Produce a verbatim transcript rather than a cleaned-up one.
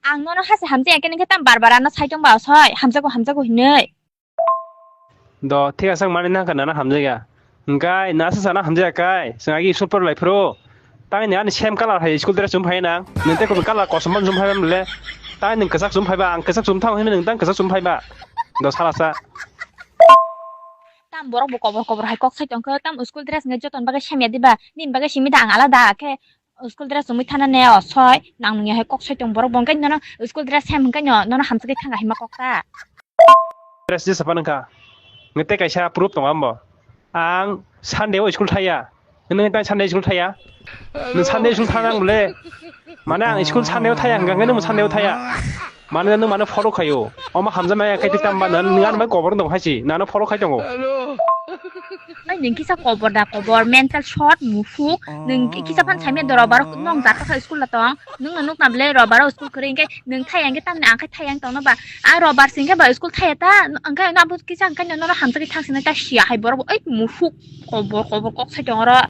Ang nono hasi hamjaya khe ningkhe tam bar bar ano sai tongba soi hamjago hamjago hinwi. Do thik asa mani nangkha nana hamjaya. Hingkai nasa sana hamjaya kai. Sengagi super lai phro. Tang ni ani same color hai school dress chum phai nang. Ninte ko color kosom ban chum phai bam le. Tang ni kesak chum phai ba ang kesak chum thang hinwi nang tang kesak chum phai ba. Do sala sa. Tam borok bo kobor kobor hai kok sai tongkhe tam school dress nge joton bagwi semya diba. Nin bagwi simi da ang alada khe school dress chumui thana ne o soi nang nungya hai kok sai tong borok bo hingkai nono school dress sem hingkai no nono hamjagwi thanga hima kok ta. Dress je sapan wngkha. Nge tei kaisa proof tongo ambo. Ang Sunday o school thaya. Nung tang Sunday school thaya. Nung Sunday school thana nang bole. Mane ang school Sunday o thaya hingka hingke nung Sunday o thaya. Mane nung mane follow khayo. Omo hamjaknai khe tei tamo ba nang nung ano bai kobor dong hai si. Nang ano follow khai tongo. Ai nung kisa kobor da kobor mental short mufuk. Nung kisa phan saimya doro barok nong jat kha school la tong. Nung no nukna bole ro baro school kwrwi hingke nung thaya hingke tamni ang khe thaya wng tongno ba. A robar singke ba school thaya ta, angkai no abo kisa angkai no noro hamjagwi thang sinai ta sia hai borok bo, oi, mufuk kobor kobor kok sai tong oro.